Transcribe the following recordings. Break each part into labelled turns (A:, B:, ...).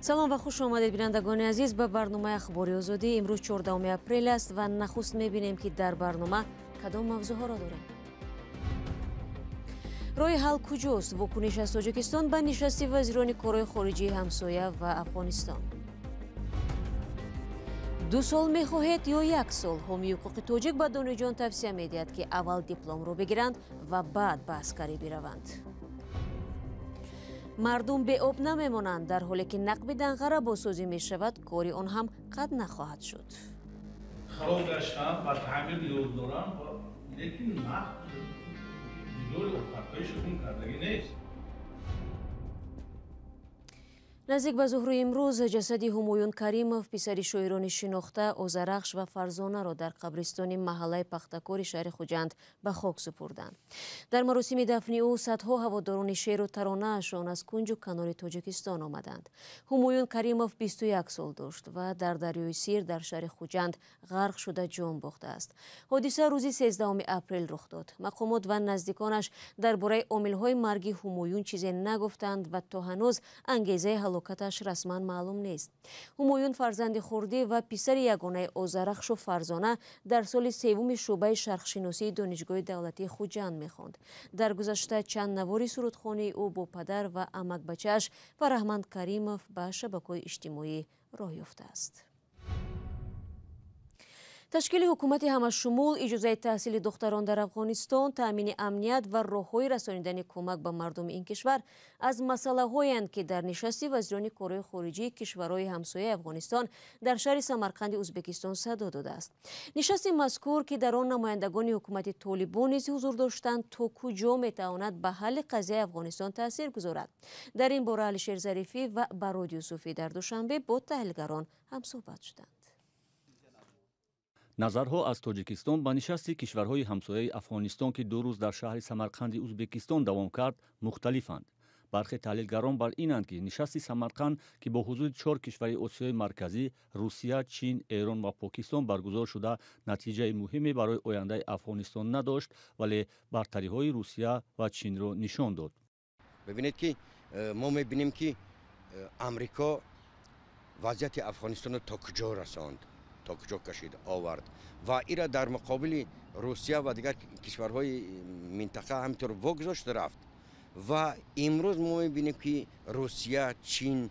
A: Салом ва хуш омадед, бинандагони азиз, ба барномаи Ахбори Озодӣ. Имрӯз 14 апрел аст ва нахуст мебинем, ки дар барнома кадом мавзӯъҳоро дорем. Роҳи ҳал куҷост? Вокуниш аз Тоҷикистон ба нишасти вазирони корҳои хориҷии ҳамсоя ва Афғонистон. 2 сол мехоҳед ё 1 сол? Ҳомии ҳуқуқи тоҷик ба донишҷӯён тавсия медиҳад, ки аввал дипломро бигиранд ва баъд ба аскарӣ бираванд. Мардум беоб намемонанд, дар ҳоле ки нақби Данғара бозсозӣ мешавад, кори он ҳам қатъ нахоҳад шуд.
B: Хароб гаштан ба таъмир ниёз доранд, лекин нақб дидори офатҳои шукун кардагӣ нест.
A: Наздик ба зуҳри имрӯз ҷасади Ҳумоюн Каримов, писари шоирони шинохта Озарахш ва Фарзонаро дар қабристони маҳаллаи Пахтакори шаҳри Хуҷанд ба хок супурданд. Дар маросими дафни ӯ садҳо ҳаводорони шеъру таронаашон аз кунҷу канори Тоҷикистон омаданд. Ҳумоюн Каримов 21 сол дошт ва дар дарёи Сир дар шаҳри Хуҷанд ғарқ шуда ҷон бохтааст. Ҳодиса рӯзи 13 апрел рух дод. Мақомот ва наздиконаш дар бораи омилҳои марги Ҳумоюн чизе нагуфтанд ва то ҳанӯз ангезаи ҳалокаташ расман маълум нест. Ҳумоюн фарзанди хурдӣ ва писари ягонаи Озарахшу Фарзона дар соли севуми шӯъбаи шарқшиносии Донишгоҳи давлатии Хуҷанд мехонд. Дар гузашта чанд навори сурудхонии ӯ бо падар ва амакбачааш Фараҳманд Каримов ба шабакаҳои иҷтимоӣ роҳ ёфтааст. Ташкили ҳукумати ҳамашумул, иҷозаи таҳсили духтарон дар Афғонистон, таъмини амният ва роҳҳои расонидани кӯмак ба мардуми ин кишвар аз масъалаҳоянд, ки дар нишасти вазирони корҳои хориҷии кишварҳои ҳамсояи Афғонистон дар шаҳри Самарқанди Ӯзбекистон садо додааст. Нишасти мазкур, ки дар он намояндагони ҳукумати Толибон низ ҳузур доштанд, то куҷо метавонад ба ҳалли қазияи Афғонистон таъсир гузорад? Дар ин бора Алишер Зарифӣ ва Барод Юсуфӣ дар Душанбе бо таҳлилгарон ҳамсӯҳбат шуданд.
C: Назарҳо аз Тоҷикистон ба нишасти кишварҳои ҳамсояи Афғонистон, ки 2 рӯз дар шаҳри Самарқанди Ӯзбекистон давом кард, мухталифанд. Бархе таҳлилгарон бар инанд, ки нишасти Самарқанд, ки бо ҳузури 4 кишвари Осиёи Марказӣ, Русия, Чин, Эрон ва Покистон баргузор шуда, натиҷаи муҳиме барои ояндаи Афғонистон надошт, вале бартариҳои Русия ва Чинро нишон дод.
D: Бибинед, ки мо мебинем, ки Амрико вазъияти Афғонистонро то куҷо расонд, то куҷо кашид овард ва ира дар муқобили Русия ва дигар кишварҳои минтақа ҳаминтавр вогузошт рафт. Ва имрӯз мо мебинем, ки Русия, Чин,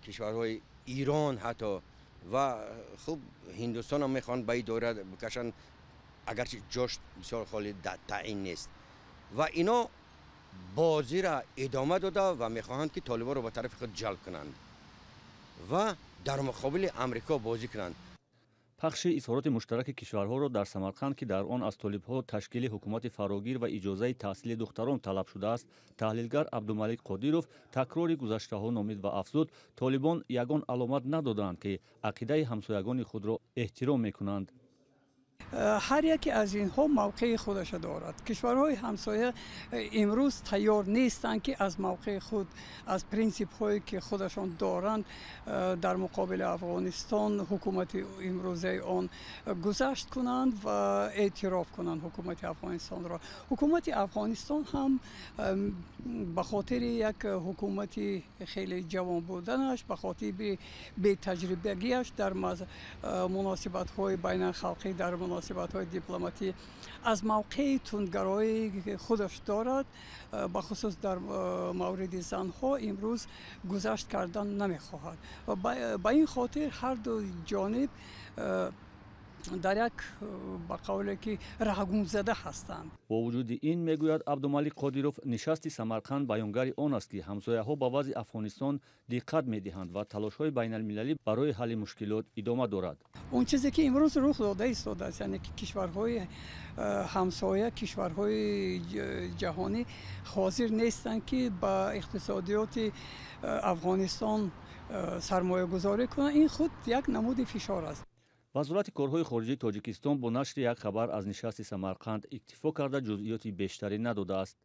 D: кишварҳои Ирон ҳатто ва хуб Ҳиндустон ҳам мехоҳанд ба ин доира бикашанд, агарчи ҷош бисёр холи таъин нест. Ва ино бозиро идома дода ва мехоҳанд, ки толибонро ба тарафи худ ҷалб кунанд ва дар муқобили Амрико бозӣ кунанд.
C: Пахши изҳороти муштараки кишварҳоро дар Самарқанд, ки дар он аз толибҳо ташкили ҳукумати фарогир ва иҷозаи таҳсили духтарон талаб шудааст, таҳлилгар Абдумалик Қодиров такрори гузаштаҳо номид ва афзуд, толибон ягон аломат надоданд, ки ақидаи ҳамсоягони худро эҳтиром мекунанд.
E: Ҳар яке аз инҳо мавқеи худашро дорад. Кишварҳои ҳамсоя имрӯз тайёр нестанд, ки аз мавқеи худ, аз принсипҳое ки худашон доранд дар муқобили Афғонистон ҳукумати имрӯзаи он гузашт кунанд ва эътироф кунанд ҳукумати Афғонистонро. Ҳукумати Афғонистон ҳам ба хотири як ҳукумати хеле ҷавон буданаш, ба хотири бетаҷрибагиаш дар муносибатҳои байналхалқӣ, дар муносибатҳои дипломатӣ аз мавқеи тундгароӣ худаш дорад, бахусус дар мавриди занҳо имрӯз гузашт кардан намехоҳад. Ба ин хотир ҳар ду ҷониб дар як ба қавле ки раҳгумзада ҳастанд.
C: Бо вуҷуди ин, мегӯяд Абдумалик Қодиров, нишасти Самарқанд баёнгари он аст, ки ҳамсояҳо ба вазъи Афғонистон диққат медиҳанд ва талошҳои байналмилалӣ барои ҳалли мушкилот идома дорад.
E: Он чизе ки имрӯз рух дода истодааст, яъне ки кишварҳои ҳамсоя, кишварҳои ҷаҳонӣ ҳозир нестанд, ки ба иқтисодиёти Афғонистон сармоягузорӣ кунанд, ин худ як намуди фишор аст.
C: Вазорати корҳои хориҷии Тоҷикистон бо нашри як хабар аз нишасти Самарқанд иктифо карда, ҷузъиёти бештарӣ надодааст.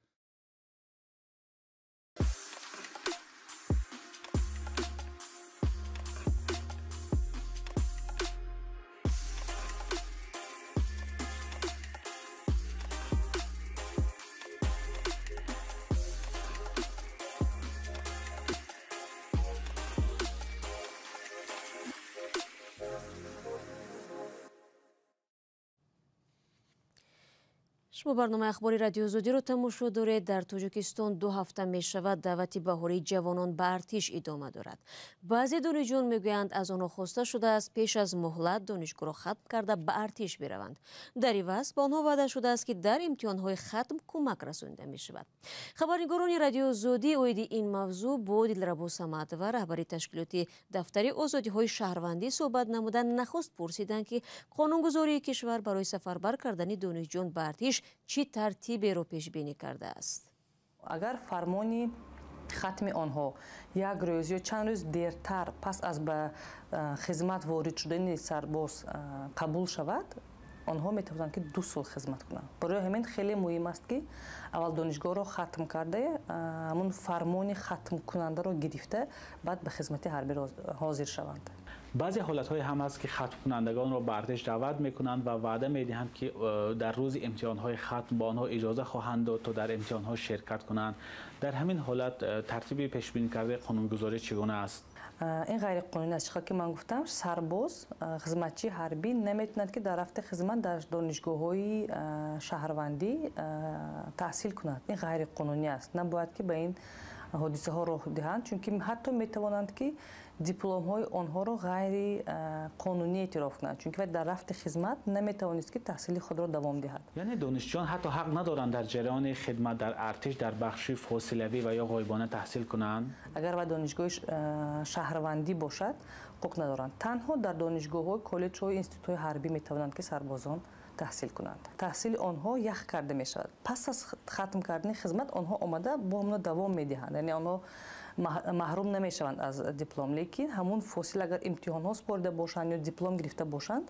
A: Шумо барномаи ахбори Радиои Озодиро тамошо доред. Дар Тоҷикистон 2 ҳафта мешавад даъвати баҳории ҷавонон ба артиш идома дорад. Баъзе донишҷӯён мегӯянд, аз онҳо хоста шудааст пеш аз муҳлат донишгоҳро хатм карда ба артиш бираванд. Дар иваз ба онҳо ваъда шудааст, ки дар имтиҳонҳои хатм кӯмак расонида мешавад. Хабарнигорони Радиои Озодӣ оиди ин мавзӯъ бо Дилрабо Самадова, раҳбари ташкилоти дафтари озодиҳои шаҳрвандӣ, суҳбат намуданд. Нахуст пурсиданд, ки қонунгузории кишвар барои сафарбар кардани донишҷӯён ба артиш чӣ тартиберо пешбинӣ кардааст.
F: Агар фармони хатми онҳо як рӯз ё чанд рӯз дертар пас аз ба хизмат ворид шудани сарбоз қабул шавад, онҳо метавонанд, ки 2 сол хизмат кунанд. Барои ҳамин хеле муҳим аст, ки аввал донишгоҳро хатм карда, ҳамун фармони хатмкунандаро гирифта, баъд ба хизмати ҳарбӣ ҳозир шаванд.
G: Баъзе ҳолатҳое ҳам ҳаст, ки хатмкунандагонро ба артиш даъват мекунанд ва ваъда медиҳанд, ки дар рӯзи имтиҳонҳои хатм ба онҳо иҷоза хоҳанд дод, то дар имтиҳонҳо ширкат кунанд. Дар ҳамин ҳолат тартиби пешбинӣ кардаи қонунгузорӣ чӣ гуна аст?
F: Ин ғайриқонунӣ аст. Чӣ ки ман гуфтам, сарбоз, хизматчии ҳарбӣ наметавонад, ки дар рафти хизмат дар донишгоҳҳои шаҳрвандӣ таҳсил кунад. Ин ғайриқонунӣ аст. Набояд, ки ба ин ҳодисаҳо роҳ диҳанд, чунки ҳатто метавонанд, ки дипломҳои онҳоро ғайриқонунӣ эътироф кунанд, чунки вай дар рафти хизмат наметавонист, ки таҳсили худро давом диҳад.
G: Яъне донишҷӯён ҳатто ҳақ надоранд дар ҷараёни хидмат дар артиш дар бахши фосилавӣ ва ё ғоибона таҳсил кунанд?
F: Агар вай донишгоҳи шаҳрвандӣ бошад, ҳуқуқ надоранд. Танҳо дар донишгоҳҳо, коллеҷҳо, институтҳои ҳарбӣ метавонанд, ки сарбозон таҳсил кунанд. Таҳсили онҳо ях карда мешавад. Пас аз хатм кардани хизмат онҳо омада бо ҳамона давом медиҳанд, яъне онҳо маҳрум намешаванд аз диплом, лекин ҳамун фосила, агар имтиҳонҳо супорида бошанд ё диплом гирифта бошанд,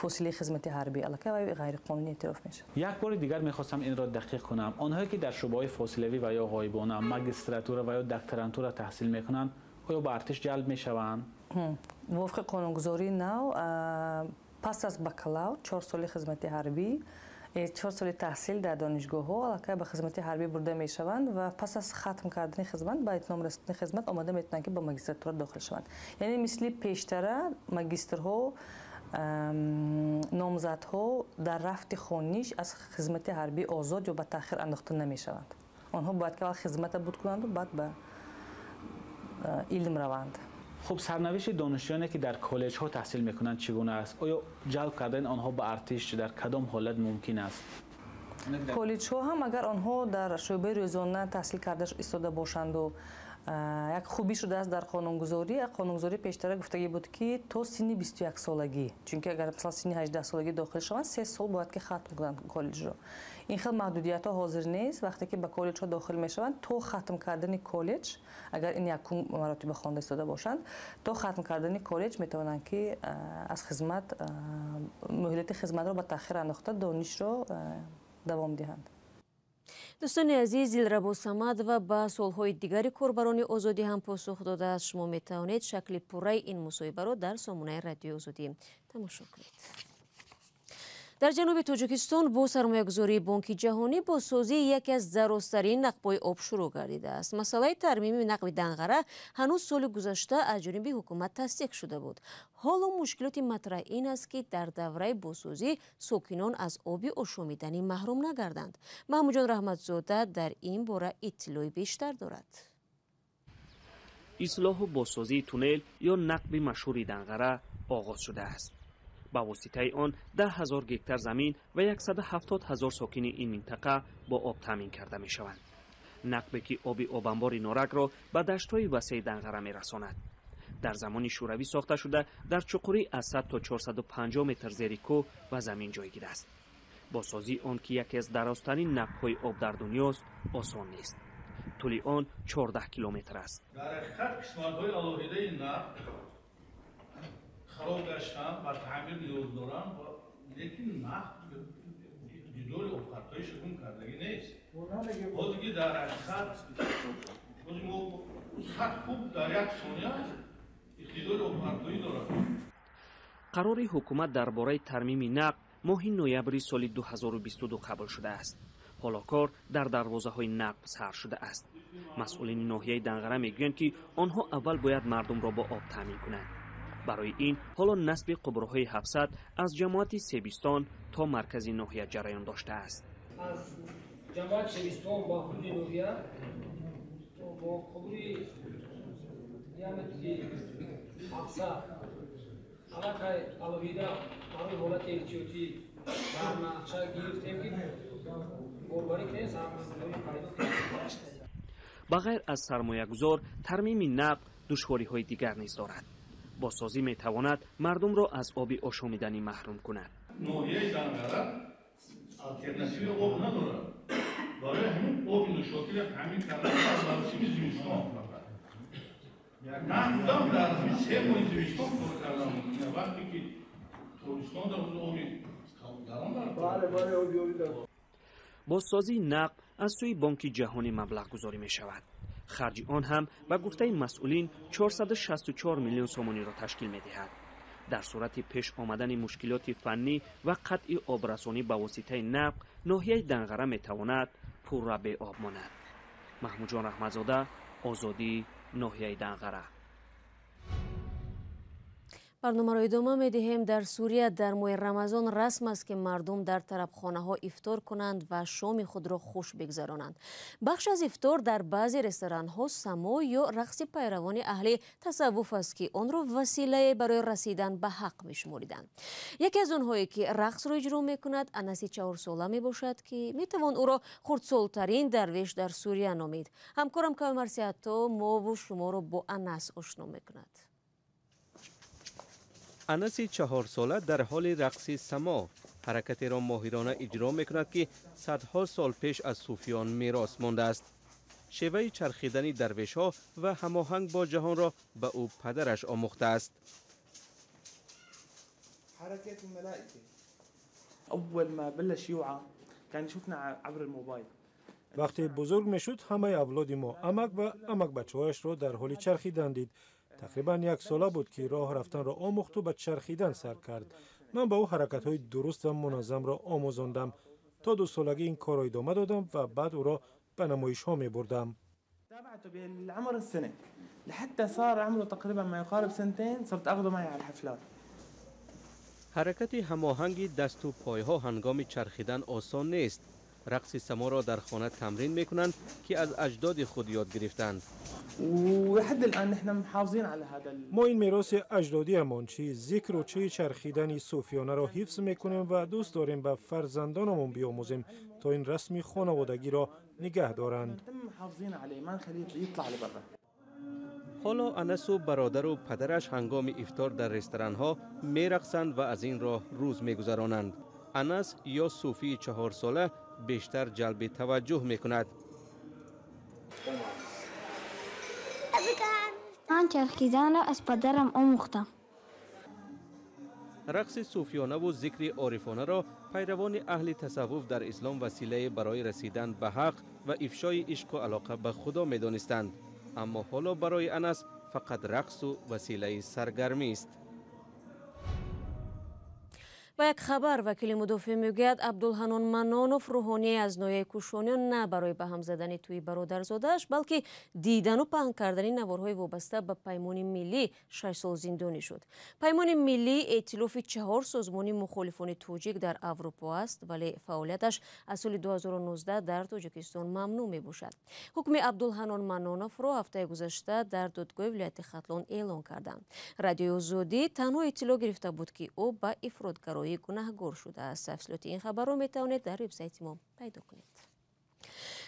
F: фосилаи хизмати ҳарбӣ аллакай вай ғайриқонунӣ эътироф мешавад.
G: Як бори дигар мехостам инро дақиқ кунам. Онҳое ки дар шӯъбаҳои фосилавӣ ва ё ғоибона, магистратура ва ё докторантура таҳсил мекунанд, оё ба артиш ҷалб мешаванд?
F: Мувофиқи қонунгузории нав, пас аз бакалавр 4 соли хизмати ҳарбӣ, 4 соли таҳсил дар донишгоҳҳо аллакай ба хизмати ҳарбӣ бурда мешаванд ва пас аз хатм кардани хизмат, ба итмом расидани хизмат омода метавонанд, ки ба магистратура дохил шаванд. Яъне мисли пештара магистрҳо, номзадҳо дар рафти хониш аз хизмати ҳарбӣ озод ё ба таъхир андохта намешаванд. Онҳо бояд ки аввал хизмата буд кунанду баъд ба илм раванд.
G: Хуб, сарнавишти донишҷӯёне, ки дар коллеҷҳо таҳсил мекунанд, чӣ гуна аст? Оё ҷалб кардани онҳо ба артиш дар кадом ҳолат мумкин аст?
F: Коллеҷҳо ҳам агар онҳо дар шӯъбаи рӯзона таҳсил карда истода бошанду, як хубӣ шудааст дар қонунгузорӣ. Қонунгузорӣ пештара гуфтагӣ буд, ки то синни 21 солагӣ, чунки агар масалан синни 18 солагӣ дохил шаванд, 3 сол бояд ки хатм кунанд коллеҷро. Ин хел маҳдудиятҳо ҳозир нест. Вақте ки ба коллеҷҳо дохил мешаванд, то хатм кардани коллеҷ, агар ин якум маротиба хонда истода бошанд, то хатм кардани коллеҷ метавонанд, ки аз хизмат, муҳлати хизматро ба таъхир андохта, донишро давом диҳанд.
A: Дӯстони азиз, Дилрабо Самадова ба суолҳои дигари корбарони Озодӣ ҳам посух додааст. Шумо метавонед шакли пурраи ин мусоҳибаро дар сомонаи Радиои Озодӣ тамошо кунед. Дар ҷануби Тоҷикистон бо сармоягузории Бонки Ҷаҳонӣ бозсозии яке аз дарозтарин нақбҳои об шурӯъ гардидааст. Масъалаи тармими нақби Данғара ҳанӯз соли гузашта аз ҷониби ҳукумат тасдиқ шуда буд. Ҳоло мушкилоти матраҳ ин аст, ки дар давраи бозсозӣ сокинон аз оби ошомиданӣ маҳрум нагарданд. Маҳмудҷон Раҳматзода дар ин бора иттилои бештар дорад.
H: Ислоҳу бозсозии туннел ё нақби машҳури Данғара оғоз шудааст. Ба воситаи он 10 000 гектар замин ва 170 000 сокини ин минтақа бо об таъмин карда мешаванд. Нақбе, ки оби обанбори Норакро ба даштҳои васеи Данғара мерасонад, дар замони Шӯравӣ сохта шуда, дар чуқурӣ аз 100 то 450 метр зери кӯҳ ва замин ҷойгир аст. Бозсозии он, ки яке аз дарозтарин нақбҳои об дар дунёст, осон нест. Тӯли он 14 километр аст.
B: Дар ҳақиқат қисматҳои алоҳидаи нақб хароб гаштанд, ба таъмир ниёз доранд, лекин нақб иқтидори обпартоиша гум кардагӣ нест. Ҳозир ки дар ҳақиқат ҳозир мо 100 куб дар як сония иқтидори обпартоӣ дорад.
H: Қарори ҳукумат дар бораи тармими нақб моҳи ноябри соли 2022 қабул шудааст. Ҳоло кор дар дарвозаҳои нақб сар шудааст. Масъулини ноҳияи Данғара мегӯянд, ки онҳо аввал бояд мардумро бо об таъмин кунанд. Барои ин ҳоло насби қубурҳои 700 аз ҷамоати Себистон то маркази ноҳия ҷараён доштааст.
I: Аз ҷамоати Шебистон ба ҳудуди ноҳия бо қубури диаметри 700 аллакай алоҳида барои ҳолати эҳтиётӣ дар нақша гирифтем, ки борбарӣ кунем, сармоягузорӣ пайдо кунем.
H: Ба ғайр аз сармоягузор, тармими нақб душвориҳои дигар низ дорад. Бозсозӣ метавонад мардумро аз оби ошомиданӣ маҳрум кунад.
B: Ноҳияи Данғара алтернативи об надорад. Барои ҳамин оби нӯшокиро таъмин кардан дар мавсими зимистон фақат. Нақбдам дар 3 моҳи зимистон кор кардан мумкин, вақте ки тобистон дар оби гарон дар.
H: Бозсозии нақб аз сӯи Бонки Ҷаҳонӣ маблағгузорӣ мешавад. Харҷи он ҳам ба гуфтаи масъулин 464 миллион сомониро ташкил медиҳад. Дар сурати пеш омадани мушкилоти фаннӣ ва қатъи обрасонӣ ба воситаи нақб, ноҳияи Данғара метавонад пурра беоб монад. Маҳмудҷон Раҳматзода, Озодӣ, ноҳияи Данғара.
A: Барномаро идома медиҳем. Дар Сурия дар моҳи Рамазон расм аст, ки мардум дар тарабхонаҳо ифтор кунанд ва шоми худро хуш бигзаронанд. Бахш аз ифтор дар баъзе ресторанҳо само ё рақси пайравони аҳли тасаввуф аст, ки онро василае барои расидан ба ҳақ мешумориданд. Яке аз онҳое, ки рақсро иҷро мекунад, Анаси 4-сола мебошад, ки метавон ӯро хурдсолтарин дарвеш дар Сурия номид. Ҳамкорам Кавмар Сиҳатто мову шуморо бо Анас ошно мекунад.
J: Анаси 4-сола дар ҳоли рақси само ҳаракатеро моҳирона иҷро мекунад, ки садҳо сол пеш аз сӯфиён мерос мондааст. Шеваи чархидани дарвешҳо ва ҳамоҳанг бо ҷаҳонро ба ӯ падараш омӯхтааст.
K: Вақте бузург мешуд, ҳамаи авлоди мо амак ва амакбачаҳояшро дар ҳоли чархидан дид. Тақрибан 1 сола буд, ки роҳ рафтанро омӯхту ба чархидан сар кард. Ман ба ӯ ҳаракатҳои дуруст ва муназзамро омӯзондам. То 2 солагӣ ин корро идома додам ва баъд ӯро ба намоишҳо мебурдам.
J: Ҳаракати ҳамоҳанги дасту пойҳо ҳангоми чархидан осон нест. Рақси саморо дар хона тамрин мекунанд, ки аз аҷдоди худ ёд гирифтанд.
K: Мо ин мероси аҷдодиамон, чи зикру чи чархидани сӯфиёнаро ҳифз мекунем ва дӯст дорем ба фарзандонамон биомӯзем, то ин расми хонаводагиро нигаҳ доранд.
J: Ҳоло Анасу бародару падараш ҳангоми ифтор дар ресторанҳо мерақсанд ва аз ин роҳ рӯз мегузаронанд. Анас ё сӯфии 4-сола бештар ҷалби таваҷҷӯҳ мекунад.
L: Ман чархиданро аз падарам омӯхтам.
J: Рақси сӯфиёнаву зикри орифонаро пайравони аҳли тасаввуф дар ислом василае барои расидан ба ҳақ ва ифшои ишқу алоқа ба Худо медонистанд. Аммо ҳоло барои Анас фақат рақсу василаи саргармист.
A: Ба як хабар, вакили мудофеъ мегӯяд, Абдулҳанон Манонов, рӯҳоние аз ноҳияи Кушониён, на барои ба ҳам задани тӯи бародарзодааш, балки дидану паҳн кардани наворҳои вобаста ба Паймони Миллӣ 6 сол зиндонӣ шуд. Паймони Миллӣ эътилофи 4 созмони мухолифони тоҷик дар Аврупо аст, вале фаъолияташ аз соли 2019 дар Тоҷикистон мамнӯъ мебошад. Ҳукми Абдулҳанон Маноновро ҳафтаи гузашта дар додгоҳи вилояти Хатлон эълон карданд. Радиои Озодӣ танҳо иттилоъ гирифта буд, ки ӯ ба ифротгароӣ гунаҳгор шудааст. Тафсилоти ин хабарро метавонед дар вебсайти мо пайдо кунед.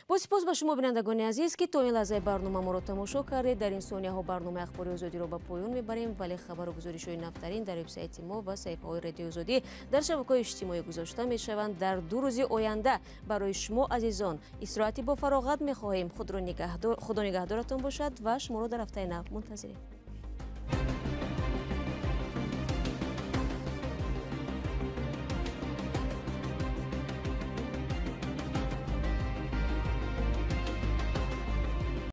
A: Бо сипос ба шумо, бинандагони азиз, ки то ин лаҳзаи барнома моро тамошо кардед. Дар ин сонияҳо барномаи Ахбори Озодиро ба поён мебарем, вале хабару гузоришҳои нафтарин дар вебсайти мо ва саҳифаҳои Радиои Озодӣ дар шабакаҳои иҷтимоӣ гузошта мешаванд. Дар 2 рӯзи оянда барои шумо азизон истироҳати бо фароғат мехоҳем. Худо нигаҳдоратон бошад ва шуморо дар ҳафтаи нав мунтазирем.